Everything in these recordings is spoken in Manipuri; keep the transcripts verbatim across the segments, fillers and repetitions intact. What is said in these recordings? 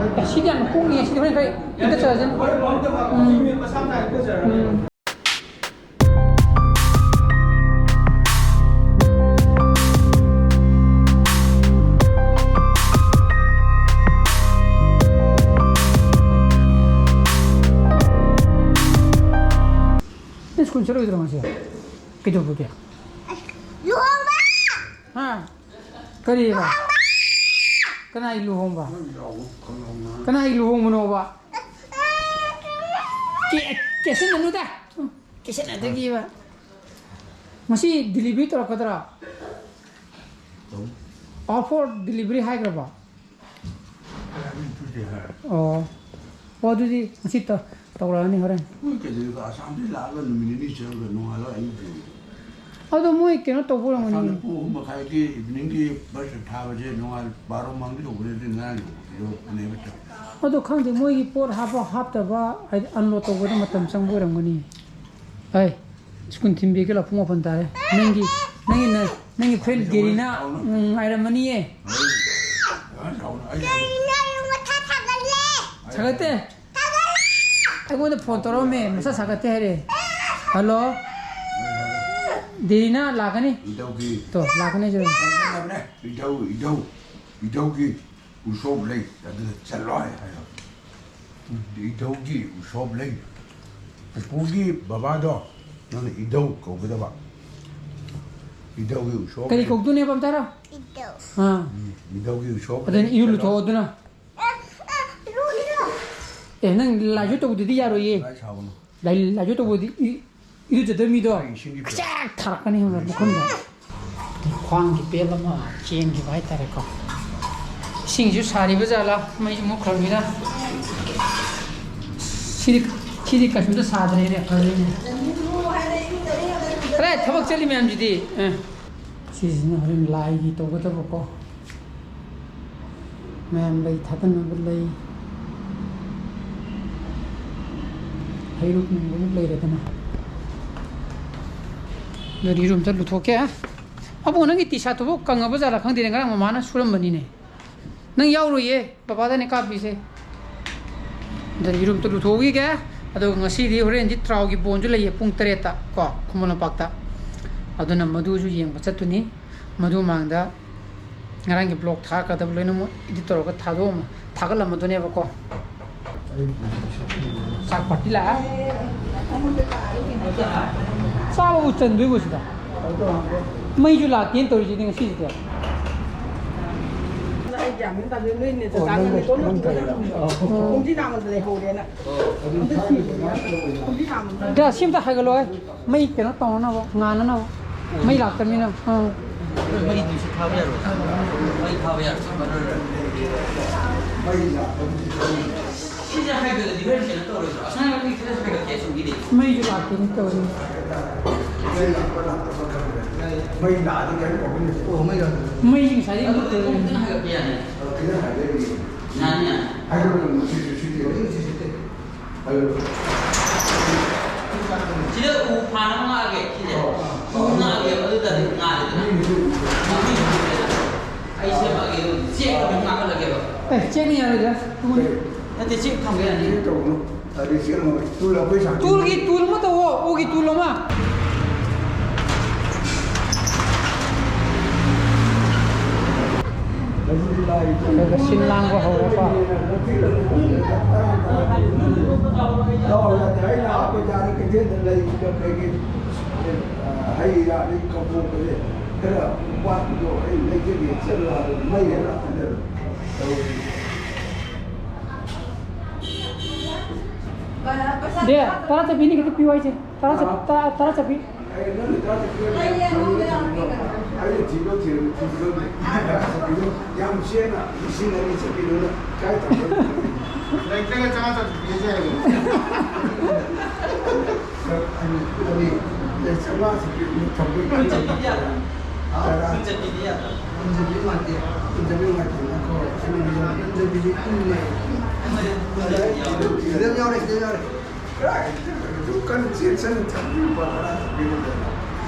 ꯑꯦ, ꯁꯤꯗꯤ ꯌꯥꯝ ꯀꯨꯡꯉꯤꯌꯦ, ꯁꯤꯗꯤ ꯍꯣꯔꯦꯟ ꯈꯔ ꯏꯪꯀꯠ ꯆꯔꯁꯅꯨ꯫ ꯎꯝ꯫ ꯎꯝ꯫ ꯅꯪ ꯁ꯭ꯀꯨꯜ ꯆꯠꯂꯣꯏꯗ꯭ꯔꯣ ꯉꯁꯤ? ꯀꯩꯗꯧꯕꯒꯤ? ꯂꯨꯍꯣꯡꯕ! ꯍꯥ? ꯀꯔꯤꯕ? ꯀꯅꯥꯒꯤ ꯂꯨꯍꯣꯡꯕ? ꯀꯅꯥꯒꯤ ꯂꯨꯍꯣꯡꯕꯅꯣꯕ? ꯀꯦ-, ꯀꯦꯁꯟꯅꯅꯨꯗ꯫ ꯀꯦꯁꯟꯅꯗꯒꯤꯕ꯫ ꯉꯁꯤ delivery ꯇꯧꯔꯛꯀꯗ꯭ꯔꯥ? ꯇꯧ꯫ Out for delivery ꯍꯥꯏꯈ꯭ꯔꯕ? ꯑꯩ ꯍꯥꯏꯕ ꯏꯟꯊꯨꯗꯦ ꯍꯥꯏ꯫ ꯑꯣ꯫ ꯑꯣ, ꯑꯗꯨꯗꯤ ꯉꯁꯤ ꯇꯧ-, ꯇꯧꯔꯛꯑꯅꯤ ꯍꯣꯔꯦꯟ꯫ ꯃꯣꯏ ꯀꯩꯗꯧꯔꯤꯕ? ꯑꯁꯥꯝꯗꯒꯤ ꯂꯥꯛꯑꯒ ꯅꯨꯃꯤꯠ ꯅꯤꯅꯤ ꯆꯠꯂꯒ ꯅꯣꯡꯉꯥꯜꯂꯒ ꯑꯌꯨꯛ ꯌꯧꯔꯤ꯫ ꯑꯗꯣ ꯃꯣꯏ ꯀꯩꯅꯣ ꯇꯧꯕ ꯑꯣꯏꯔꯝꯒꯅꯤ꯫ ꯑꯁꯥꯝꯗ ꯄꯨꯡ ꯑꯍꯨꯝ ꯃꯈꯥꯏꯒꯤ eveningꯒꯤ bus ꯊꯥꯕꯁꯦ ꯅꯣꯡꯉꯥꯜ ꯕꯥꯔꯣ ꯃꯃꯥꯡꯗ ꯌꯧꯕꯅꯦ, ꯑꯗꯨꯗꯤ ꯉꯔꯥꯡ ꯌꯧꯕꯅꯦꯕ꯫ ꯑꯗꯣ ꯈꯪꯗꯦ, ꯃꯣꯏꯒꯤ ꯄꯣꯠ ꯍꯥꯞꯄ ꯍꯥꯞꯇꯕ, ꯍꯥꯏꯗꯤ unload ꯇꯧꯕꯗ ꯃꯇꯝ ꯆꯪꯕ ꯑꯣꯏꯔꯝꯒꯅꯤ꯫ ꯑꯩ ꯁ꯭ꯀꯨꯜ ꯊꯤꯟꯕꯤꯒꯦ ꯂꯥꯛꯑꯣ, ꯄꯨꯡ ꯃꯥꯄꯟ ꯇꯥꯔꯦ꯫ ꯅꯪꯒꯤ, ꯅꯪꯒꯤ ꯅ-, ꯅꯪꯒꯤ friend ꯒꯦꯔꯤꯅ, ꯎꯝ, ꯉꯥꯏꯔꯝꯃꯅꯤꯌꯦ꯫ ꯀꯔꯤꯅꯣ ꯑꯩ ꯃꯊꯥ ꯁꯥꯒꯠꯂꯦ? ꯁꯥꯒꯠꯇꯦ? ꯁꯥꯒꯠꯂꯦ! ꯑꯩꯉꯣꯟꯗ phone ꯇꯧꯔꯛꯑꯝꯃꯦ, ꯃꯁꯥ ꯁꯥꯒꯠꯇꯦ ꯍꯥꯏꯔꯦ꯫ Hello? ꯗꯦꯔꯤꯅ ꯂꯥꯛꯀꯅꯤ? ꯏꯙꯧꯒꯤ ꯇꯣ, ꯂꯥꯛꯀꯅꯤ ꯍꯥꯏꯖꯔꯝꯃꯦ꯫ ꯏꯙꯧ, ꯏꯙꯧ, ꯏꯙꯧꯒꯤ ꯎꯁꯣꯞ ꯂꯩ, ꯑꯗꯨꯗ ꯆꯠꯂꯣ ꯍꯥꯏ-, ꯍꯥꯏꯌꯣ꯫ ꯏꯙꯧꯒꯤ ꯎꯁꯣꯞ ꯂꯩ꯫ ꯄꯨꯄꯨꯒꯤ ꯕꯕꯥꯗꯣ ꯅꯪꯅ ꯏꯙꯧ ꯀꯧꯒꯗꯕ꯫ ꯏꯙꯧꯒꯤ ꯎꯁꯣꯞ ꯀꯔꯤ ꯂꯩ꯫ ꯀꯧꯗꯣꯏꯅꯦꯕ ꯑꯝꯇꯔꯣ? ꯏꯙꯧ꯫ ꯑꯥ꯫ ꯎꯝ, ꯏꯙꯧꯒꯤ ꯎꯁꯣꯞ ꯑꯗꯨꯅ ꯂꯩ, ꯏꯔꯨ ꯆꯠꯂꯣ꯫ ꯂꯨꯊꯣꯛꯑꯣ ꯑꯗꯨꯅ꯫ ꯑꯦ, ꯅꯪ ꯂꯥꯏꯁꯨ ꯇꯧꯗꯗꯤ ꯌꯥꯔꯣꯏꯌꯦ꯫ ꯂꯥꯏ ꯁꯥꯎꯒꯅꯨ꯫ ꯂꯥꯏ-, ꯂꯥꯏꯁꯨ ꯇꯧꯕꯗꯤ ꯏ-, ꯏꯔꯨꯖꯗꯕ ꯃꯤꯗꯣ ꯏꯁꯤꯡꯒꯤ ꯈꯆꯦꯛ ꯊꯥꯔꯛꯀꯅꯤ ꯈꯪꯕ꯭ꯔꯥ, ꯃꯈꯨꯝꯗ꯫ ꯈ꯭ꯋꯥꯡꯒꯤ ꯄꯦꯜ ꯑꯃ ꯆꯦꯟꯈꯤꯕ ꯍꯥꯏꯇꯥꯔꯦꯀꯣ꯫ ꯏꯁꯤꯡꯁꯨ ꯁꯥꯔꯤꯕ ꯖꯥꯠꯂꯥ? ꯃꯩꯁꯨ ꯃꯨꯠꯈ꯭ꯔꯕꯅꯤꯅ꯫ ꯁꯤꯗꯤ, ꯁꯤꯗꯤ ꯀꯩꯁꯨꯝꯇ ꯁꯥꯗ꯭ꯔꯦꯅꯦ, ꯐꯖꯩꯅꯦ꯫ ꯀꯗꯥꯏ ꯊꯕꯛ ꯆꯠꯂꯤ ꯃꯌꯥꯝꯁꯤꯗꯤ? ꯑꯦ꯫ ꯁꯤꯁꯤꯅ ꯍꯣꯔꯦꯟ ꯂꯥꯏꯒꯤ ꯇꯧꯒꯗꯕꯀꯣ꯫ ꯃꯌꯥꯝ ꯂꯩ ꯊꯥꯗꯅꯕ ꯂꯩ꯫ ꯍꯩꯔꯨꯛ ꯅꯨꯡꯂꯨꯛ ꯂꯩꯔꯦꯗꯅ꯫ ꯑꯗꯨꯗꯤ ꯏꯔꯨ ꯑꯝꯇ ꯂꯨꯊꯣꯛꯀꯦ꯫ ꯑꯕꯨꯡꯉꯣ, ꯅꯪꯒꯤ T-shirt ꯇꯨꯕꯨ ꯀꯪꯉꯕ ꯖꯥꯠꯂꯥ ꯈꯪꯗꯦꯅꯦ, ꯉꯔꯥꯡ ꯃꯃꯥꯅ ꯁꯨꯔꯝꯕꯅꯤꯅꯦ꯫ ꯅꯪ ꯌꯥꯎꯔꯣꯏꯌꯦ, ꯕꯕꯥꯗꯅꯦ ꯀꯥꯞꯄꯤꯁꯦ꯫ ꯑꯗꯨꯅ ꯌꯦꯔꯨꯝꯗꯣ ꯂꯨꯊꯣꯛꯈꯤꯒꯦ꯫ ꯑꯗꯨꯒ ꯉꯁꯤꯗꯤ ꯍꯣꯔꯦꯟꯗꯤ ꯇ꯭ꯔꯥꯎꯒꯤ ꯕꯣꯟꯁꯨ ꯂꯩꯌꯦ ꯄꯨꯡ ꯇꯔꯦꯠꯇ ꯀꯣ, ꯈꯨꯃꯟ ꯂꯝꯄꯥꯛꯇ꯫ ꯑꯗꯨꯅ ꯃꯗꯨꯁꯨ ꯌꯦꯡꯕ ꯆꯠꯇꯣꯏꯅꯤ꯫ ꯃꯗꯨ ꯃꯃꯥꯡꯗ ꯉꯔꯥꯡꯒꯤ ꯕ꯭ꯂꯣꯛ ꯊꯥꯔꯛꯀꯗꯕ ꯂꯣꯏꯅꯃꯛ ꯏꯗꯤꯠ ꯇꯧꯔꯒ ꯊꯥꯗꯣꯛꯑꯝꯃ ꯊꯥꯒꯠꯂꯝꯃꯗꯣꯏꯅꯦꯕꯀꯣ꯫ ꯆꯥꯛ ꯄꯥꯔꯇꯤ ꯂꯥꯛꯑꯦ꯫ ꯆꯥꯕꯕꯨ ꯆꯟꯗꯣꯏꯕꯣ ꯁꯤꯗ? ꯃꯩꯁꯨ ꯂꯥꯛꯇꯦꯅ ꯇꯧꯔꯤꯁꯤꯗꯤ ꯉꯁꯤꯁꯤꯗꯤ꯫ ꯑꯩ ꯒ꯭ꯌꯥꯟ ꯃꯦꯟ ꯇꯥꯗꯦ꯫ ꯅꯣꯏ ꯅꯦꯆꯔ ꯑꯣ, ꯆꯥꯡꯅ ꯅꯪ, ꯂꯩꯇꯣꯟ ꯅꯪ ꯂꯩꯇꯣꯟ ꯀꯩꯅꯣ? ꯂꯩꯇꯣꯟ꯫ ꯑꯣ꯫ ꯈꯣꯡꯖꯤ ꯅꯥꯝꯃꯗ ꯂꯩꯍꯧꯔꯦꯅ꯫ ꯑꯣ꯫ ꯑꯗꯨ ꯊꯤꯕꯅꯦ꯫ ꯈꯣꯡꯖꯤ ꯅꯥꯝꯃꯗ꯫ ꯗꯥ, ꯁꯤ ꯑꯝꯇ ꯍꯥꯏꯒꯠꯂꯣ ꯍꯦ꯫ ꯃꯩ ꯀꯩꯅꯣ ꯇꯧꯅꯅꯕ, ꯉꯥꯟꯅꯅꯕ꯫ ꯃꯩ ꯂꯥꯛꯇꯕꯅꯤꯅ꯫ ꯑꯥ꯫ ꯃꯩ ꯅꯨꯡꯁꯤꯠ ꯊꯥꯕ ꯌꯥꯔꯣꯏ꯫ ꯃꯩ ꯊꯥꯕ ꯌꯥꯔꯣꯏ꯫ ꯁꯤ ꯃꯔꯨ ꯑꯣꯏꯅ꯫ ꯁꯤꯁꯦ ꯍꯥꯏꯒꯠꯂꯗꯤ ꯍꯣꯔꯦꯟ ꯀꯩꯅꯣ ꯇꯧꯔꯣꯏꯗ꯭ꯔꯣ? ꯑꯁꯣꯝ ꯅꯥꯀꯟꯒꯤ ꯈꯔꯁꯨ ꯍꯥꯏꯒꯠꯀꯦ, ꯑꯁꯣꯝꯒꯤꯗꯤ꯫ ꯃꯩꯁꯨ ꯂꯥꯛꯇꯦꯅꯦ ꯇꯧꯔꯤꯁꯦ꯫ ꯃꯩ ꯂꯥꯛꯄ ꯂꯥꯛꯇꯕ ꯈꯪꯗ꯭ꯔꯦ꯫ ꯃꯩ ꯂꯥꯛꯑꯗꯤ ꯀꯔꯤꯝ ꯄ꯭ꯔꯣꯕ꯭ꯂꯦꯝ ꯂꯩꯇꯦ꯫ ꯑꯣ, ꯃꯩ ꯂꯥꯛꯇꯦ꯫ ꯃꯩꯁꯤ ꯉꯁꯥꯏꯗꯒꯤ ꯑꯗꯨ ꯃꯨꯠꯇꯅ ꯈꯤꯇꯪ ꯍꯥꯏꯒꯠꯄ ꯌꯥꯅꯤ꯫ ꯑꯣ, ꯈꯤꯇꯪ ꯍꯥꯏꯒꯠꯂꯤ꯫ ꯌꯥꯅꯤ, ꯌꯥꯅꯤ꯫ ꯍꯥꯏꯒꯠꯂꯒ ꯅꯨꯡꯁꯤꯠꯁꯨ ꯁꯤꯠꯇꯦ꯫ ꯃꯩ ꯅꯨꯡꯁꯤꯠ ꯁꯤꯠꯇꯦ꯫ ꯁꯤꯗ ꯎ ꯐꯥꯟ ꯑꯃ ꯉꯥꯛꯑꯒꯦ, ꯁꯤꯁꯦ꯫ ꯎ ꯉꯥꯛꯑꯒꯦ, ꯑꯗꯨ ꯇꯥꯔꯗꯤ ꯉꯥꯜꯂꯦꯗꯅ꯫ ꯃꯤꯅꯁꯨ ꯎꯗꯦ꯫ ꯑꯩ ꯁꯦꯝꯃꯛꯑꯒꯦ, ꯑꯗꯨ ꯆꯦꯛ ꯑꯗꯨꯝ ꯉꯥꯛꯍꯜꯂꯒꯦꯕ꯫ ꯑꯦ, ꯆꯦꯛꯅ ꯌꯥꯔꯣꯏꯗ꯫ ꯅꯠꯇꯦ, ꯆꯦꯛ ꯊꯝꯒꯦ ꯌꯥꯅꯤ꯫ ꯆꯦꯛ ꯇꯧꯒꯅꯨ꯫ ꯑꯗꯩ ꯆꯦꯛ ꯑꯃ, ꯇꯨꯜ ꯑꯩꯈꯣꯏ ꯁꯥꯡ ꯇꯨꯜꯒꯤ ꯇꯨꯜ ꯑꯃ ꯇꯧꯋꯣ, ꯎꯒꯤ ꯇꯨꯜ ꯑꯃ꯫ ꯈꯔ ꯈꯔ ꯁꯤꯜ ꯂꯥꯡꯕ ꯍꯧꯔꯦꯀꯣ꯫ ꯍꯩ ꯔꯥ ꯑꯗꯩ ꯀꯕꯣꯛ ꯀꯁꯦ ꯈꯔ ꯋꯥꯠꯄꯗꯣ ꯑꯩ ꯂꯩꯖꯒꯦ ꯆꯠꯂꯣ ꯍꯥꯏꯕ ꯃꯩ ꯍꯦꯛ ꯂꯥꯛꯄꯗ ꯇꯧꯔꯤ꯫ ꯗꯦ, ꯇꯔꯥ ꯆꯠꯄꯤꯅꯤ ꯈꯤꯇ ꯄꯤꯌꯨ ꯍꯥꯏꯁꯦ꯫ ꯇꯔꯥ ꯆꯠ-, ꯇꯔꯥ, ꯇꯔꯥ ꯆꯠꯄꯤ꯫ ꯑꯩ ꯅꯪꯅ ꯇꯔꯥ ꯆꯠꯄꯤ ꯑꯩꯅ ꯊꯤꯕ ꯊꯤꯔ-, ꯊꯤꯕ ꯌꯥꯝ ꯆꯦꯅ ꯂꯤꯁꯤꯡ ꯑꯅꯤ ꯆꯠꯄꯤꯗꯨꯅ ꯀꯥꯏ ꯊꯝꯕꯅꯣ? ꯂꯩꯇ꯭ꯔꯒ ꯆꯥꯝꯃꯉꯥ ꯆꯠꯄꯤ ꯄꯤꯖꯒꯦ꯫ ꯑꯅꯤ, ꯑꯅꯤ, ꯆꯥꯝꯃꯉꯥ ꯆꯠꯄꯤ ꯊꯝꯕ꯫ ꯀꯨꯟ ꯆꯠꯄꯤꯗꯤ ꯌꯥꯗ꯭ꯔꯥ? ꯇꯔꯥ꯫ ꯀꯨꯟ ꯆꯠꯄꯤꯗꯤ ꯌꯥꯗ꯭ꯔꯥ? ꯀꯨꯟ ꯆꯠꯄꯤ ꯅꯨꯡꯉꯥꯏꯇꯦ꯫ ꯀꯨꯟ ꯆꯠꯄꯤ ꯅꯨꯡꯉꯥꯏꯇꯦ꯫ ꯅꯈꯣ, ꯀꯨꯟ ꯆꯠꯄꯤꯗꯤ ꯏꯟꯅ꯫ ꯁꯤꯗ ꯌꯥꯎꯔꯦ, ꯁꯤꯗ ꯌꯥꯎꯔꯦ꯫ ꯀꯗꯥꯏꯗ ꯑꯗꯨꯛ ꯀꯟꯅ ꯆꯦꯛꯁꯤꯟꯅ ꯊꯝꯕꯤꯕ ꯇꯔꯥ ꯆꯠꯄꯤꯗꯨꯗ?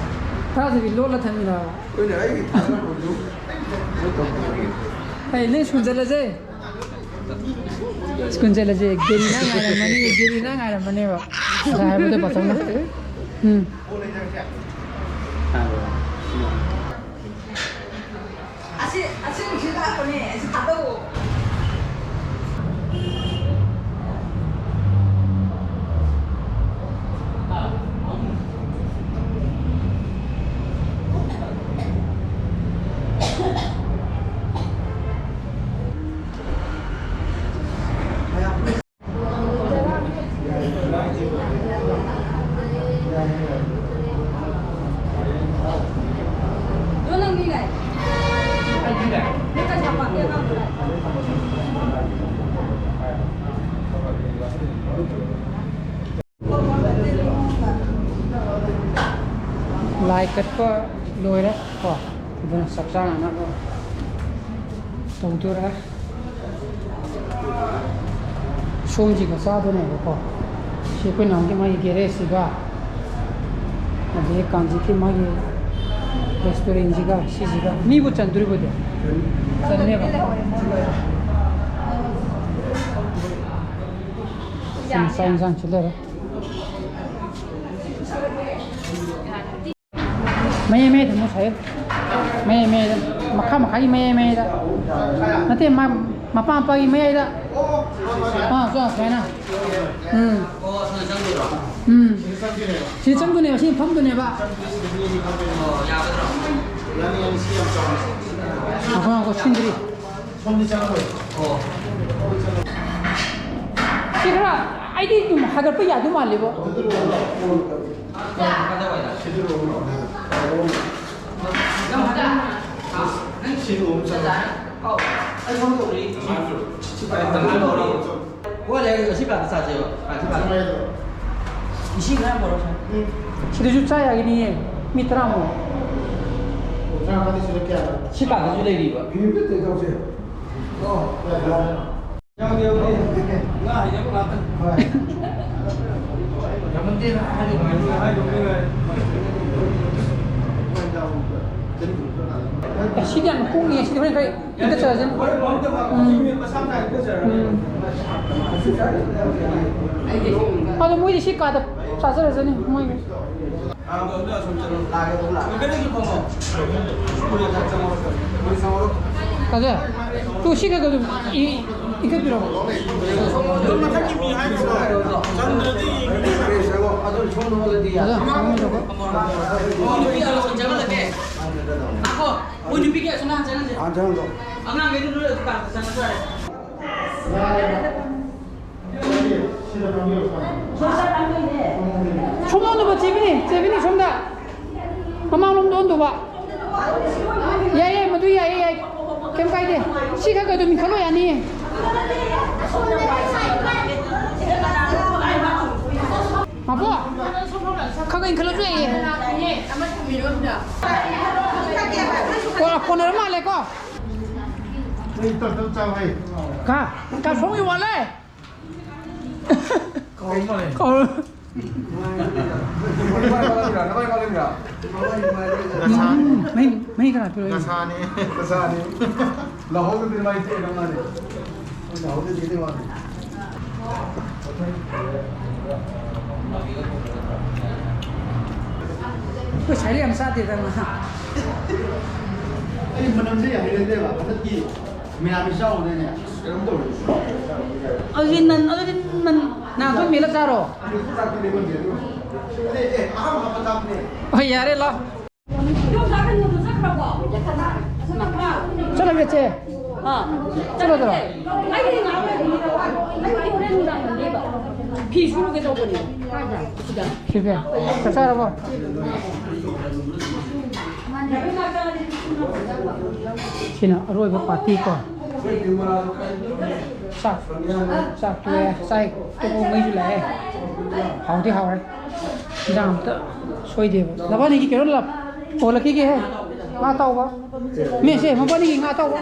ꯇꯔꯥ ꯆꯠꯄꯤ ꯂꯣꯠꯂ ꯊꯝꯃꯤꯔꯣ? ꯍꯣꯏꯅꯦ, ꯑꯩꯒꯤ ꯊꯥꯖꯕꯗꯨ ꯀꯩꯅꯣ ꯇꯧꯕꯤꯔꯒꯦ꯫ ꯑꯩ ꯅꯣꯏ ꯁ꯭ꯀꯨꯜ ꯆꯠꯂꯁꯦ꯫ ꯁ꯭ꯀꯨꯜ ꯆꯠꯂꯁꯦ꯫ ꯒꯦꯔꯤꯅ ꯉꯥꯏꯔꯝꯃꯅꯤ, ꯒꯦꯔꯤꯅ ꯉꯥꯏꯔꯝꯃꯅꯦꯕ꯫ ꯉꯁꯥꯏ ꯍꯥꯏꯕꯗꯣ ꯄꯥꯆꯧꯅ꯫ ꯎꯝ꯫ ꯑꯁꯤ, ꯑꯁꯤ ꯅꯨꯡꯁꯤꯠ ꯂꯥꯛꯄꯅꯦ, ꯑꯁꯤ ꯊꯥꯗꯧꯑꯣ꯫ ꯂꯥꯏ ꯀꯠꯄ ꯂꯣꯏꯔꯦ ꯀꯣ, ꯑꯗꯨꯅ ꯆꯥꯛ ꯆꯥꯅꯅꯕ ꯇꯧꯗꯣꯔꯦ꯫ ꯁꯣꯝꯁꯤꯒ ꯆꯥꯗꯣꯏꯅꯦꯕꯀꯣ꯫ ꯁꯤ ꯑꯩꯈꯣꯏ ꯅꯍꯥꯟꯒꯤ ꯃꯥꯒꯤ ꯒꯦꯔꯦꯖꯁꯤꯒ, ꯑꯗꯒꯤ ꯀꯥꯟꯆꯤꯒꯤ ꯃꯥꯒꯤ ꯔꯦꯁꯇꯨꯔꯦꯟꯁꯤꯒ, ꯁꯤꯁꯤꯒ ꯃꯤꯕꯨ ꯆꯟꯗꯣꯔꯤꯕꯣꯗꯤ? ꯆꯟꯅꯦꯕ꯫ ꯁꯤ ꯆꯥꯛ ꯌꯦꯟꯁꯥꯡꯁꯤ ꯂꯩꯔꯦ꯫ ꯃꯌꯥꯏ ꯃꯌꯥꯏꯗ ꯑꯃꯨꯛ ꯁꯥꯏꯌꯨ꯫ ꯃꯌꯥꯏ ꯃꯌꯥꯏꯗ꯫ ꯃꯈꯥ ꯃꯈꯥꯒꯤ ꯃꯌꯥꯏ ꯃꯌꯥꯏꯗ꯫ ꯅꯠꯇꯦ, ꯃ-, ꯃꯄꯥ ꯃꯄꯥꯒꯤ ꯃꯌꯥꯏꯗ꯫ ꯑꯥ, ꯁꯨꯃꯥꯏꯅ, ꯁꯨꯃꯥꯏꯅ꯫ ꯎꯝ꯫ ꯎꯝ꯫ ꯁꯤ ꯆꯪꯗꯣꯏꯅꯦꯕ, ꯁꯤ ꯐꯝꯗꯣꯏꯅꯦꯕ꯫ ꯉꯥꯏꯈꯣ, ꯉꯥꯏꯈꯣ, ꯁꯤꯟꯗ꯭ꯔꯤ꯫ ꯁꯤ ꯈꯔ, ꯑꯩꯗꯤ ꯑꯗꯨꯝ ꯍꯥꯏꯒꯠꯄ ꯌꯥꯗꯧ ꯃꯥꯜꯂꯦꯕꯣ꯫ ꯍꯣꯏ, ꯂꯩ, ꯑꯁꯤ ꯀꯥꯗ ꯆꯥꯁꯦꯕ, ꯑꯁꯤ ꯀꯥꯗ꯫ ꯏꯁꯤꯡ ꯈꯔ ꯄꯨꯔꯛꯑꯣ, ꯁꯥꯔ꯫ ꯁꯤꯗꯁꯨ ꯆꯥ ꯌꯥꯒꯅꯤꯌꯦ, ꯃꯤ ꯇꯔꯥꯃꯨꯛ꯫ ꯁꯤ ꯀꯥꯗꯁꯨ ꯂꯩꯔꯤꯕ꯫ ꯌꯥꯎꯗꯦ, ꯌꯥꯎꯗꯦ꯫ ꯉꯥ ꯍꯩꯅꯕ ꯉꯥꯛꯇꯅꯤ꯫ ꯍꯣꯏ꯫ ꯌꯥꯝꯃꯟꯗꯦꯅ ꯍꯥꯏꯗꯣ ꯉꯥꯏꯔꯣꯏ, ꯍꯥꯏꯗꯣ ꯉꯥꯏꯔꯣꯏ꯫ ꯑꯦ, ꯁꯤꯗꯤ ꯌꯥꯝ ꯀꯨꯡꯉꯦ꯫ ꯁꯤꯗꯤ ꯍꯣꯔꯦꯟ ꯈꯔ ꯏꯪꯀꯠꯆꯔꯁꯅꯤ꯫ ꯎꯝ꯫ ꯎꯝ꯫ ꯑꯗꯣ ꯃꯣꯏꯗꯤ ꯁꯤ ꯀꯥꯗ ꯆꯥꯖꯔꯁꯅꯤ ꯃꯣꯏꯒꯤ꯫ ꯀꯥꯖꯦ, ꯇꯨ ꯁꯤ ꯈꯔ ꯈꯔ ꯑꯗꯨꯝ ꯏ-, ꯏꯟꯈꯠꯄꯤꯔꯣ꯫ ꯀꯥꯖꯦ, ꯀꯥꯖꯦ꯫ ꯃꯣꯏ ꯅꯨꯄꯤ ꯀꯌꯥ ꯁꯨꯝ ꯍꯥꯟ ꯆꯪꯍꯟꯁꯦ꯫ ꯍꯥꯟ ꯆꯪꯍꯟꯗꯣ꯫ ꯑꯉꯥꯡꯈꯩꯗꯨ ꯂꯣꯏ ꯑꯗꯨ ꯀꯥꯗ ꯆꯪꯉꯁꯨ ꯌꯥꯔꯦ꯫ ꯁꯣꯝꯗ ꯑꯣꯟꯗꯨꯕ, ꯆꯦꯕꯤꯅꯤ, ꯆꯦꯕꯤꯅꯤ, ꯁꯣꯝꯗ꯫ ꯃꯃꯥꯡꯂꯣꯝꯗ ꯑꯣꯟꯗꯨꯕ꯫ ꯌꯥꯏ, ꯌꯥꯏ, ꯃꯗꯨ ꯌꯥꯏ, ꯌꯥꯏ꯫ ꯀꯩꯝ ꯀꯥꯏꯗꯦ꯫ ꯁꯤ ꯈꯔ ꯈꯔ ꯑꯗꯨꯝ ꯏꯟꯈꯠꯂꯣ, ꯌꯥꯅꯤꯌꯦ꯫ ꯃꯥꯕꯣ, ꯈꯔ ꯈꯔ ꯏꯟꯈꯠꯂꯁꯨ ꯌꯥꯏꯌꯦ꯫ ꯀꯣ-, ꯀꯣꯟꯅꯔ ꯃꯥꯜꯂꯦꯀꯣ꯫ ꯀꯥ, ꯀꯥ, ꯁꯣꯝꯒꯤ ꯋꯥꯠꯂꯦ꯫ ꯀꯧꯔ ꯃꯥꯜꯂꯦ꯫ ꯀꯧꯔ꯫ ꯃꯍꯤ, ꯃꯍꯤ ꯀꯅꯥ ꯄꯤꯔꯛꯏ? ꯅꯁꯥꯅꯤ, ꯅꯁꯥꯅꯤ꯫ ꯂꯧꯍꯧꯗ꯭ꯔꯗꯤ ꯃꯥꯏ ꯇꯦꯛꯑꯦ ꯅꯪ ꯃꯥꯗꯤ꯫ ꯂꯧꯍꯧꯗ꯭ꯔꯗꯤ ꯀꯩꯗꯧ ꯃꯥꯗꯤ? ꯑꯩꯈꯣꯏ ꯁꯥꯏꯗ ꯌꯥꯝ ꯆꯥꯗꯦꯗ ꯉꯥ꯫ ꯑꯩ ꯃꯅꯝꯁꯦ ꯌꯥꯝ ꯍꯩꯅꯗꯦꯕ꯫ ꯍꯟꯗꯛꯀꯤ ꯃꯌꯥꯝꯒꯤ ꯆꯥꯎꯕꯗꯅꯦ, ꯑꯁ, ꯀꯩꯅꯣꯝ ꯇꯧꯔꯦ꯫ ꯑꯗꯨꯗꯤ ꯅꯟ, ꯑꯗꯨꯗꯤ ꯅꯟ, ꯅꯪ ꯑꯩꯈꯣꯏ ꯃꯦꯠꯂ ꯆꯥꯔꯣ꯫ ꯑꯦ, ꯑꯦ, ꯑꯍꯥꯟꯕ ꯍꯥꯞꯄ ꯆꯥꯕꯅꯦ꯫ ꯍꯣꯏ, ꯌꯥꯔꯦ, ꯂꯥꯎ꯫ ꯆꯠꯂꯒꯦ, ꯆꯦ꯫ ꯑꯥ꯫ ꯆꯠꯂꯗ꯭ꯔꯣ? ꯐꯤ ꯁꯨꯔꯨꯒꯦ ꯇꯧꯕꯅꯦ꯫ ꯁꯤꯗ꯫ ꯆꯥꯛ ꯆꯥꯔꯕꯣ? ꯁꯤꯅ ꯑꯔꯣꯏꯕ ꯄꯥꯔꯇꯤ ꯀꯣ꯫ ꯆꯥꯛ, ꯆꯥꯛ ꯇꯣꯛꯑꯦ, ꯆꯥꯛ ꯇꯣꯛꯑꯒ ꯃꯩꯁꯨ ꯂꯥꯛꯑꯦ꯫ ꯍꯥꯎꯗꯤ ꯍꯥꯎꯔꯦ꯫ ꯏꯟꯖꯥꯡ ꯑꯝꯇ ꯁꯣꯏꯗꯦꯕ꯫ ꯅꯕꯥꯅꯤꯒꯤ ꯀꯩꯅꯣ ꯂꯥꯛ-, ꯄꯣꯜꯂꯛꯈꯤꯒꯦꯍꯦ꯫ ꯉꯥ ꯑꯇꯥꯎꯕ꯫ ꯃꯦꯁꯦ, ꯃꯕꯥꯅꯤꯒꯤ ꯉꯥ ꯑꯇꯥꯎꯕ꯫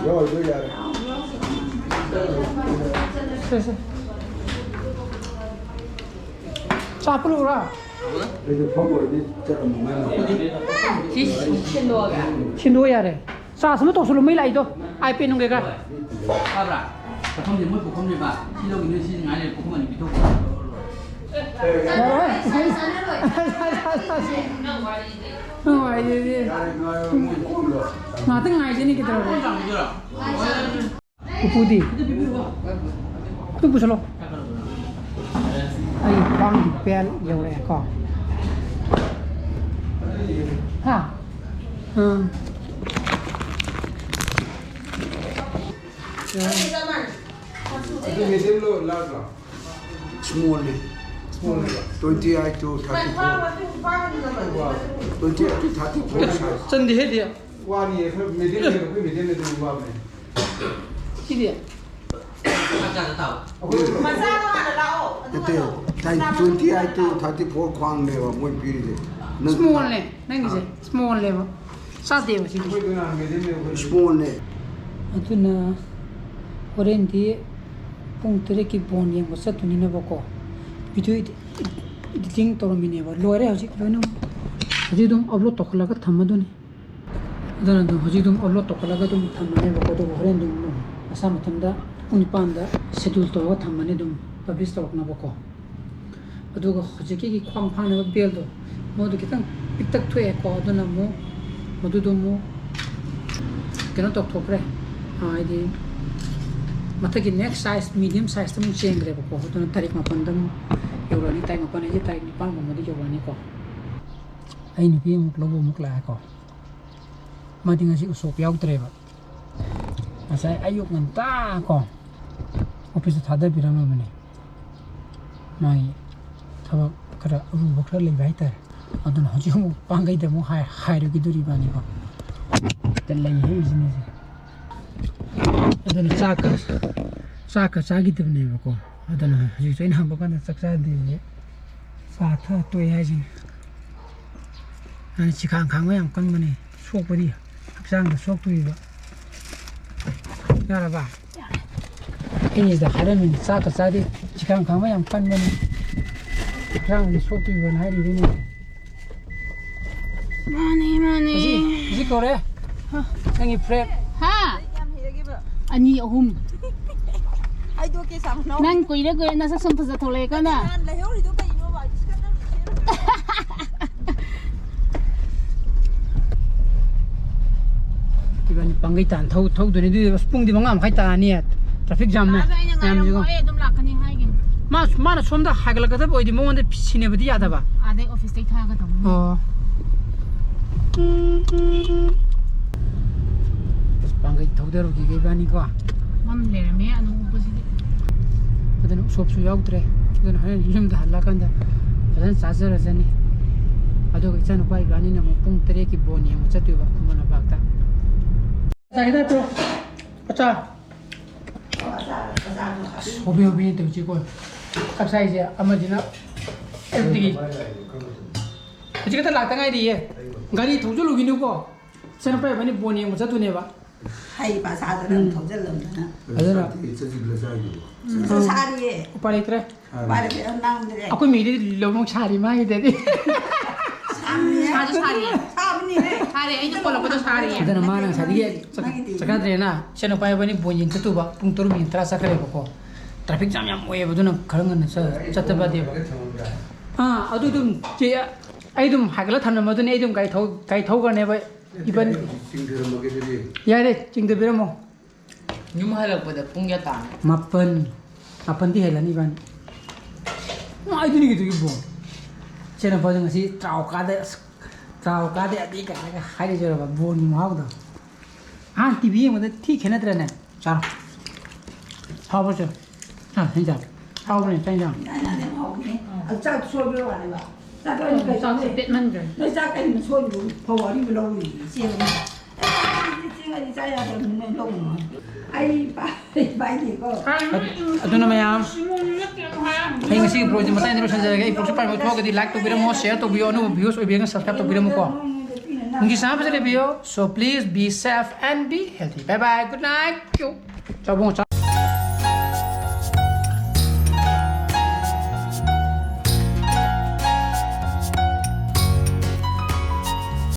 ꯌꯥꯎꯔꯤꯗꯣ ꯌꯥꯔꯦ꯫ ꯁꯦ, ꯁꯦ꯫ ꯆꯥ ꯄꯨꯔꯛꯎꯔꯥ? ꯑꯩꯗꯣ ꯐꯝ ꯑꯣꯏꯔꯗꯤ ꯆꯠꯂꯝꯃꯣ ꯃꯥꯅ꯫ ꯁꯤ ꯁꯤꯟꯗꯣꯛꯑꯒ꯫ ꯁꯤꯟꯗꯣꯛꯑ ꯌꯥꯔꯦ꯫ ꯆꯥꯔꯖ ꯑꯃ ꯇꯧꯁꯜꯂꯨ, ꯃꯩ ꯂꯥꯛꯏꯗꯣ꯫ ꯑꯥꯏꯄꯦꯗ ꯅꯨꯡ ꯀꯩꯀꯥ꯫ ꯇꯥꯕ꯭ꯔꯥ? ꯆꯥꯛꯈꯨꯝꯁꯦ ꯃꯣꯏ ꯄꯨꯈꯝꯅꯦꯕ꯫ ꯁꯤ ꯂꯧꯈꯤꯗꯣꯏ ꯁꯤ ꯉꯥꯏ ꯂꯩꯔꯦ, ꯄꯨꯈꯝ ꯑꯅꯤ ꯄꯤꯊꯣꯛꯈ꯭ꯔꯣ꯫ ꯌꯥꯔꯣꯏ꯫ ꯅꯨꯡꯉꯥꯏꯖꯩ꯫ ꯉꯥꯛꯇꯪ ꯉꯥꯏꯖꯅꯤ ꯀꯩꯗꯧꯔꯒꯦ? ꯎꯄꯨꯗꯤ? ꯑꯗꯨ ꯄꯨꯁꯜꯂꯣ꯫ ꯑꯩ ꯈ꯭ꯋꯥꯡꯒꯤ ꯕꯦꯜ ꯌꯧꯔꯛꯑꯦꯀꯣ꯫ ꯍꯥ? ꯑꯥ꯫ ꯑꯗꯨ ꯃꯦꯗꯤꯌꯝꯂꯣ, ꯂꯥꯔꯖꯂꯣ? ꯁ꯭ꯃꯣꯜꯅꯦ꯫ ꯁ꯭ꯃꯣꯜꯅꯦꯕ꯫ Twenty eight to thirty four꯫ Twenty eight to thirty four size꯫ ꯆꯟꯗꯦꯍꯦ, ꯗꯤ꯫ ꯋꯥꯅꯤꯌꯦ, ꯑꯩꯈꯣꯏ ꯃꯦꯗꯤꯌꯝꯅꯦ, ꯑꯩꯈꯣꯏ ꯃꯦꯗꯤꯌꯝꯅꯦ ꯑꯗꯨꯝ ꯋꯥꯕꯅꯦ꯫ ꯁꯤꯗꯤ? ꯑꯩꯈꯣꯏ ꯃꯆꯥꯗꯣ ꯍꯥꯟꯅ ꯂꯥꯛꯑꯣ, ꯑꯗꯨꯒ ꯅꯠꯇꯦ, ꯇꯧ꯫ ꯇꯥꯏ-, ꯃꯆꯥꯗꯣ twenty eight to ꯍꯥꯟꯅ ꯂꯥꯛꯑꯣ꯫ Thirty four ꯈ꯭ꯋꯥꯡꯅꯦꯕ ꯃꯣꯏ ꯄꯤꯔꯤꯁꯦ꯫ ꯅꯪ ꯁ꯭ꯃꯣꯜꯅꯦ, ꯅꯪꯒꯤꯁꯦ ꯑꯥ꯫ ꯁ꯭ꯃꯣꯜꯅꯦꯕ꯫ ꯆꯥꯗꯦꯕ ꯁꯤꯗꯤ꯫ ꯑꯩꯈꯣꯏꯗꯨꯅ ꯃꯦꯗꯤꯌꯝꯅꯦ, ꯑꯩꯈꯣꯏ ꯁ꯭ꯃꯣꯜꯅꯦ꯫ ꯑꯗꯨꯅ ꯍꯣꯔꯦꯟꯗꯤ ꯄꯨꯡ ꯇꯔꯦꯠꯀꯤ ꯕꯣꯟ ꯌꯦꯡꯕ ꯆꯠꯇꯣꯏꯅꯤꯅꯕꯀꯣ꯫ ꯚꯤꯗꯤꯑꯣ ꯏꯗꯤ-, ꯏꯗꯤꯇꯤꯡ ꯇꯧꯔꯝꯃꯤꯅꯦꯕ꯫ ꯂꯣꯏꯔꯦ ꯍꯧꯖꯤꯛ ꯂꯣꯏꯅꯃꯛ꯫ ꯍꯧꯖꯤꯛ ꯑꯗꯨꯝ ꯑꯞꯂꯣꯗ ꯇꯧꯈꯠꯂꯒ ꯊꯝꯃꯗꯣꯏꯅꯤ꯫ ꯑꯗꯨꯅ ꯑꯗꯨꯝ ꯍꯧꯖꯤꯛ ꯑꯗꯨꯝ ꯑꯞꯂꯣꯗ ꯇꯧꯈꯠꯂꯒ ꯑꯗꯨꯝ ꯊꯝꯃꯅꯦꯕꯀꯣ꯫ ꯑꯗꯨꯒ ꯍꯣꯔꯦꯟ ꯑꯗꯨꯝ ꯃꯁꯥ ꯃꯊꯟꯇ ꯄꯨꯡ ꯅꯤꯄꯥꯟꯗ ꯁꯦꯗ꯭ꯌꯨꯜ ꯇꯧꯔꯒ ꯊꯝꯃꯅꯤ ꯑꯗꯨꯝ ꯄꯕ꯭ꯂꯤꯁ ꯇꯧꯔꯛꯅꯕꯀꯣ꯫ ꯑꯗꯨꯒ ꯍꯧꯖꯤꯛꯀꯤ ꯈ꯭ꯋꯥꯡ ꯐꯥꯅꯕ ꯕꯦꯜꯗꯣ, ꯃꯗꯨ ꯈꯤꯇꯪ ꯄꯤꯛꯇꯛ ꯊꯣꯛꯑꯦꯀꯣ꯫ ꯑꯗꯨꯅ ꯑꯃꯨꯛ ꯃꯗꯨꯗꯣ ꯑꯃꯨꯛ ꯀꯩꯅꯣ ꯇꯧꯊꯣꯛꯈ꯭ꯔꯦ꯫ ꯑ, ꯍꯥꯏꯗꯤ ꯃꯊꯛꯀꯤ ꯅꯦꯛꯁ ꯁꯥꯏꯖ, ꯃꯤꯗꯤꯌꯝ ꯁꯥꯏꯖꯇ ꯑꯃꯨꯛ ꯆꯦꯟꯈ꯭ꯔꯦꯕꯀꯣ꯫ ꯑꯗꯨꯅ ꯇꯥꯔꯤꯛ ꯃꯥꯄꯟꯗ ꯑꯃꯨꯛ ꯌꯧꯔꯛꯑꯅꯤ꯫ ꯇꯥꯔꯤꯛ ꯃꯥꯄꯟ ꯍꯥꯏꯁꯦ ꯇꯥꯔꯤꯛ ꯅꯤꯄꯥꯟꯒꯨꯝꯕꯗ ꯌꯧꯔꯛꯑꯅꯤꯀꯣ꯫ ꯑꯩ ꯅꯨꯄꯤ ꯑꯃꯨꯛ ꯂꯧꯕ ꯑꯃꯨꯛ ꯂꯥꯛꯑꯦꯀꯣ꯫ ꯃꯥꯗꯤ ꯉꯁꯤ ꯎꯁꯣꯞ ꯌꯥꯎꯗ꯭ꯔꯦꯕ꯫ ꯉꯁꯥꯏ ꯑꯌꯨꯛ ꯉꯟꯇꯥ ꯀꯣ ꯑꯣꯐꯤꯁꯇ ꯊꯥꯗꯕꯤꯔꯝꯃꯕꯅꯦ꯫ ꯃꯥꯒꯤ ꯊꯕꯛ ꯈꯔ ꯑꯔꯨꯕ ꯈꯔ ꯂꯩꯕ ꯍꯥꯏꯇꯥꯔꯦ꯫ ꯑꯗꯨꯅ ꯍꯧꯖꯤꯛ ꯑꯃꯨꯛ ꯄꯥꯡꯒꯩꯗ ꯑꯃꯨꯛ ꯍꯥꯏ-, ꯍꯥꯏꯔꯨꯈꯤꯗꯣꯔꯤꯕꯅꯤꯀꯣ꯫ ꯍꯦꯛꯇ ꯂꯩ ꯍꯦꯛꯏꯁꯤꯅꯦꯁꯦ꯫ ꯑꯗꯨꯅ ꯆꯥꯛꯀ, ꯆꯥꯛꯀ ꯆꯥꯈꯤꯗꯕꯅꯦꯕꯀꯣ꯫ ꯑꯗꯨꯅ ꯍꯧꯖꯤꯛꯁꯨ ꯑꯩꯅ ꯍꯪꯕ ꯀꯥꯟꯗ ꯆꯥꯛ ꯆꯥꯗꯦꯌꯦ꯫ ꯆꯥ ꯊꯛꯑ ꯇꯣꯛꯑꯦ ꯍꯥꯏꯁꯤꯅꯤ꯫ ꯑꯗꯨꯅ ꯆꯤꯈꯥꯡ ꯈꯥꯡꯕ ꯌꯥꯝ ꯀꯟꯕꯅꯦ꯫ ꯁꯣꯛꯄꯗꯤ ꯍꯛꯆꯥꯡꯗ ꯁꯣꯛꯇꯣꯔꯤꯕ꯫ ꯌꯥꯔꯕ? ꯑꯩꯅ ꯁꯤꯗ ꯍꯥꯏꯔꯝꯃꯤꯅꯤ, ꯆꯥꯛꯀ ꯆꯥꯗꯦ, ꯆꯤꯈꯥꯡ ꯈꯥꯡꯕ ꯌꯥꯝ ꯀꯟꯕꯅꯤ꯫ ꯍꯛꯆꯥꯡꯁꯦ ꯁꯣꯛꯇꯣꯏꯕꯅ ꯍꯥꯏꯔꯤꯅꯤꯅꯦ꯫ ꯃꯥꯅꯦ, ꯃꯥꯅꯦ꯫ ꯍꯧꯖꯤꯛ ꯍꯧꯖꯤꯛ ꯀꯧꯔꯦ꯫ ꯅꯪꯒꯤ friend꯫ ꯍꯥ? ꯑꯅꯤ, ꯑꯍꯨꯝ꯫ ꯍꯥꯏꯗꯣꯛꯀꯦ ꯁꯥꯃꯅꯧ꯫ ꯅꯪ ꯀꯨꯏꯔꯦ, ꯀꯨꯏꯔꯦ, ꯅꯁꯛ ꯁꯨꯝ ꯐꯖꯊꯣꯛꯂꯛꯑꯦꯀꯣ ꯅꯪ꯫ ꯅꯍꯥꯟ ꯂꯩꯍꯧꯔꯤꯗꯣ ꯀꯩꯅꯣꯕ? ꯏꯁꯀꯥꯟꯗꯔ ꯂꯩꯁꯦꯅ꯫ ꯏꯕꯥꯅꯤ ꯄꯥꯡꯒꯩ ꯇꯥꯟ ꯊꯧ ꯊꯧꯗꯣꯏꯅꯤ꯫ ꯑꯗꯨꯗꯤ ꯑꯁ, ꯄꯨꯡꯗꯤ ꯃꯉꯥ ꯃꯈꯥꯏ ꯇꯥꯔꯅꯤ꯫ Traffic jam ꯅꯦ꯫ ꯑꯗꯣ ꯑꯩꯅ ꯉꯥꯏꯔꯝꯃꯣ, ꯃꯌꯥꯝꯁꯤꯒ꯫ ꯑꯩ ꯑꯗꯨꯝ ꯂꯥꯛꯀꯅꯤ ꯍꯥꯏꯒꯤꯕꯅꯤ꯫ ꯃꯥ ꯃꯥꯅ ꯁꯣꯝꯗ ꯍꯥꯏꯒꯠꯂꯛꯀꯗꯕ ꯑꯣꯏꯗꯤ ꯃꯉꯣꯟꯗ ꯁꯤꯟꯅꯕꯗꯤ ꯌꯥꯗꯕ꯫ ꯑꯥꯗꯩ office ꯇꯩ ꯊꯥꯒꯗꯧꯅꯤ꯫ ꯑꯣ꯫ ꯑꯁ, ꯄꯥꯡꯒꯩ ꯊꯧꯗꯔꯨꯈꯤꯒꯦ ꯏꯕꯥꯅꯤꯀꯣ꯫ ꯃꯝ ꯂꯩꯔꯝꯃꯦ ꯑꯅꯧꯕꯁꯤꯗꯤ꯫ ꯑꯗꯨꯅ ꯎꯁꯣꯞꯁꯨ ꯌꯥꯎꯗ꯭ꯔꯦ꯫ ꯑꯗꯨꯅ ꯍꯣꯔꯦꯟ ꯌꯨꯝꯗ ꯍꯜꯂꯛꯑꯀꯥꯟꯗ ꯐꯖꯅ ꯆꯥꯖꯔꯁꯅꯤ꯫ ꯑꯗꯨꯒ ꯏꯆꯥꯅꯨꯄꯥ ꯏꯕꯥꯅꯤꯅ ꯑꯃꯨꯛ ꯄꯨꯡ ꯇꯔꯦꯠꯀꯤ ꯕꯣꯟ ꯌꯦꯡꯕ ꯆꯠꯇꯣꯏꯕ ꯈꯨꯃꯟ ꯂꯝꯄꯥꯛꯇ꯫ ꯆꯥꯒꯦ ꯇꯥꯏ ꯄ꯭ꯔꯣ꯫ ꯑꯆꯥ꯫ ꯑꯁ, ꯍꯣꯕꯦ ꯍꯣꯕꯦ ꯇꯧꯁꯤꯀꯣ꯫ ꯆꯥꯛ ꯆꯥꯏꯁꯦ ꯑꯃꯁꯤꯅ ꯑꯌꯨꯛꯇꯒꯤ꯫ ꯍꯧꯖꯤꯛ ꯈꯛꯇ ꯂꯥꯛꯇ ꯉꯥꯏꯔꯤꯌꯦ꯫ ꯒꯥꯔꯤ ꯊꯧꯖꯤꯜꯂꯨꯈꯤꯅꯨꯀꯣ꯫ ꯏꯆꯥꯅꯨꯄꯥ ꯏꯕꯥꯅꯤ ꯕꯣꯟ ꯌꯦꯡꯕ ꯆꯠꯇꯣꯏꯅꯦꯕ꯫ ꯍꯩ ꯄꯥ ꯆꯥꯗꯅ ꯑꯗꯨꯝ ꯊꯧꯖꯤꯜꯂꯝꯗꯅ꯫ ꯑꯗꯨꯅ ꯆꯠꯁꯤꯜꯂ ꯆꯥꯏꯗꯨꯕꯣ꯫ ꯁꯤꯁꯨ ꯁꯥꯔꯤꯌꯦ꯫ ꯎꯄꯥꯏ ꯂꯩꯇ꯭ꯔꯦ꯫ ꯎꯄꯥꯏ ꯂꯩꯇꯦ, ꯅꯪꯗ꯭ꯔꯦ꯫ ꯑꯩꯈꯣꯏ ꯃꯤꯗꯤ ꯂꯧꯅꯨꯡ ꯁꯥꯔꯤ ꯃꯥꯒꯤꯗꯗꯤ꯫ ꯁꯥꯕꯅꯤꯍꯦ꯫ ꯁꯥꯁꯨ ꯁꯥꯔꯤꯌꯦ꯫ ꯁꯥꯕꯅꯤꯍꯦ꯫ ꯁꯥꯔꯦ, ꯑꯩꯅ ꯀꯣꯜꯂꯛꯄꯗꯣ ꯁꯥꯔꯤꯌꯦ꯫ ꯑꯗꯨꯅ ꯃꯥꯅ ꯉꯁꯥꯏꯗꯒꯤ ꯆꯠ- ꯆꯠꯀꯗ꯭ꯔꯦꯅ ꯏꯆꯥꯅꯨꯄꯥ ꯏꯕꯥꯅꯤ ꯕꯣꯟ ꯌꯦꯡ ꯆꯠꯇꯨꯕ ꯄꯨꯡ ꯇꯔꯨꯛ ꯃꯤꯅꯤꯠ ꯇꯔꯥ ꯆꯠꯈ꯭ꯔꯦꯕꯀꯣ꯫ Traffic jam ꯌꯥꯝ ꯑꯣꯏꯌꯦꯕ, ꯑꯗꯨꯅ ꯈꯔ ꯉꯟꯅ ꯆꯠ- ꯆꯠꯇꯕ ꯌꯥꯗꯦꯕ꯫ ꯑꯥ, ꯑꯗꯨ ꯑꯗꯨꯝ ꯆꯦ, ꯑꯩ ꯑꯗꯨꯝ ꯍꯥꯏꯒꯠꯂ ꯊꯝꯂꯝꯃꯣ, ꯑꯗꯨꯅꯤ ꯑꯩ ꯑꯗꯨꯝ ꯒꯥꯔꯤ ꯊꯧ- ꯒꯥꯔꯤ ꯊꯧꯈ꯭ꯔꯅꯦꯕ ꯏꯕꯥꯅꯤ꯫ ꯆꯤꯡꯊꯔꯝꯃꯒꯦ ꯑꯗꯨꯗꯤ꯫ ꯌꯥꯔꯦ, ꯆꯤꯡꯊꯕꯤꯔꯝꯃꯣ꯫ ꯌꯨꯝ ꯍꯜꯂꯛꯄꯗ ꯄꯨꯡ ꯀꯌꯥ ꯇꯥꯔꯦ? ꯃꯥꯄꯟ꯫ ꯃꯥꯄꯟꯗꯤ ꯍꯦꯜꯂꯅꯤ ꯏꯕꯥꯅꯤ꯫ ꯅꯨꯡꯉꯥꯏꯗꯣꯏꯅꯤ ꯀꯩꯗꯧꯒꯦ ꯕꯣꯟ꯫ ꯏꯆꯦꯅ ꯐꯖꯅ ꯉꯁꯤ ꯇ꯭ꯔꯥꯎ ꯀꯥꯗꯦ, ꯑꯁ, ꯇ꯭ꯔꯥꯎ ꯀꯥꯗꯦ ꯑꯗꯤ ꯀꯥꯏꯅꯒ ꯍꯥꯏꯔꯤꯁꯦ ꯕꯣꯟꯒꯤ ꯃꯍꯥꯎꯗꯣ꯫ ꯑꯍꯥꯟ T V ꯌꯦꯡꯕꯗ ꯊꯤ ꯈꯦꯠꯅꯗ꯭ꯔꯅꯦ? ꯆꯥꯔꯣ꯫ ꯍꯥꯎꯕ꯭ꯔꯣ ꯆꯦ? ꯑꯥ, ꯍꯦꯟꯖꯥꯡ꯫ ꯍꯥꯎꯕꯅꯦ, ꯆꯥꯛ ꯍꯦꯟꯖꯥꯡ꯫ ꯌꯥꯝ ꯍꯥꯎꯕꯅꯦ꯫ ꯑꯗꯨ ꯆꯥꯛ ꯁꯣꯏꯕꯩ ꯋꯥꯅꯦꯕ꯫ ꯆꯥꯛ ꯑꯣꯏꯅ ꯀꯩ ꯆꯥꯛꯁꯦ ꯄꯦꯠꯃꯟꯈ꯭ꯔꯦ꯫ ꯅꯣꯏ ꯆꯥꯛ ꯀꯩꯅꯣ ꯁꯣꯏꯕꯗꯨ ꯐꯧ ꯑꯔꯤꯕ ꯂꯧꯔꯨꯏ ꯏꯆꯦ ꯑꯃꯅ꯫ ꯑꯦ, ꯆꯦꯡ ꯑꯔꯤ ꯆꯥ ꯌꯥꯗꯕꯅꯤ, ꯅꯣꯏ ꯂꯧꯔꯨꯅꯨ꯫ ꯑꯩ ꯄꯥ-, ꯑꯩ ꯄꯥꯏꯗꯦꯀꯣ꯫ ꯑꯗꯨꯅ ꯃꯌꯥꯝ, ꯑꯩ ꯉꯁꯤꯒꯤ vlog ꯁꯦ ꯃꯇꯥꯡ ꯑꯁꯤꯗ ꯂꯣꯏꯁꯤꯟꯖꯔꯒꯦ꯫ ꯑꯩ vlog ꯁꯦ ꯄꯥꯝꯕꯤꯕ ꯊꯣꯛꯑꯒꯗꯤ like ꯇꯧꯕꯤꯔꯝꯃꯣ, share ꯇꯧꯕꯤꯌꯣ, ꯑꯅꯧꯕ viewers ꯑꯣꯏꯕꯤꯔꯒꯅ subscribe ꯇꯧꯕꯤꯔꯝꯃꯨꯀꯣ꯫ ꯅꯨꯡꯒꯤ ꯁꯅꯥ ꯐꯖꯅ ꯂꯩꯕꯤꯌꯣ꯫ So please be safe and be healthy. Bye bye. Good night. ꯆꯥꯎꯕꯣꯡ